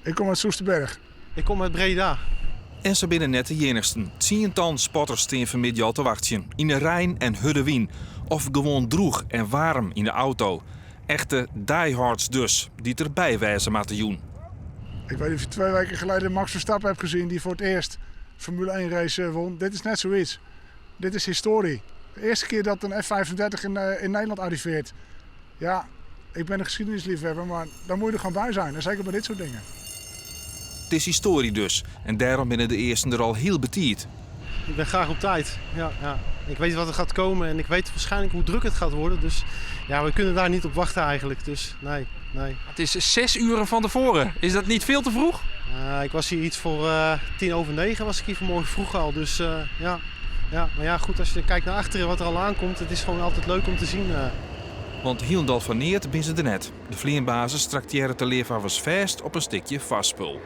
Ik kom uit Soesterberg. Ik kom uit Breda. En se binne net de iennichsten. Tsientallen spotters stean fanmiddei al te wachtsjen. Yn de rein en hurde wyn. Of gewoan drûch en waarm yn de auto. Echte diehards dus, dy't derby wêze moatte jûn. Ik weet niet of je 2 weken geleden Max Verstappen hebt gezien die voor het eerst Formule 1 race won. Dit is net zoiets. Dit is historie. De eerste keer dat een F35 in Nederland arriveert. Ja, ik ben een geschiedenisliefhebber, maar daar moet je er gewoon bij zijn. En zeker bij dit soort dingen. It is histoarje dus. En dêrom binne de earsten der al hiel betiid. Ik ben graag op tijd. Ja. Ik weet wat er gaat komen en ik weet waarschijnlijk hoe druk het gaat worden. Dus ja, we kunnen daar niet op wachten eigenlijk. Dus nee, nee. Het is 6 uur van tevoren. Is dat niet veel te vroeg? Ik was hier iets voor 9.10 was ik hier vanmorgen vroeg al. Dus ja. Ja, maar ja, goed, als je kijkt naar achteren wat er al aankomt, het is gewoon altijd leuk om te zien. Want hielendal foar neat binne se der net. De fleanbasis traktearret de leafhawwers fêst op in stikje farsk spul.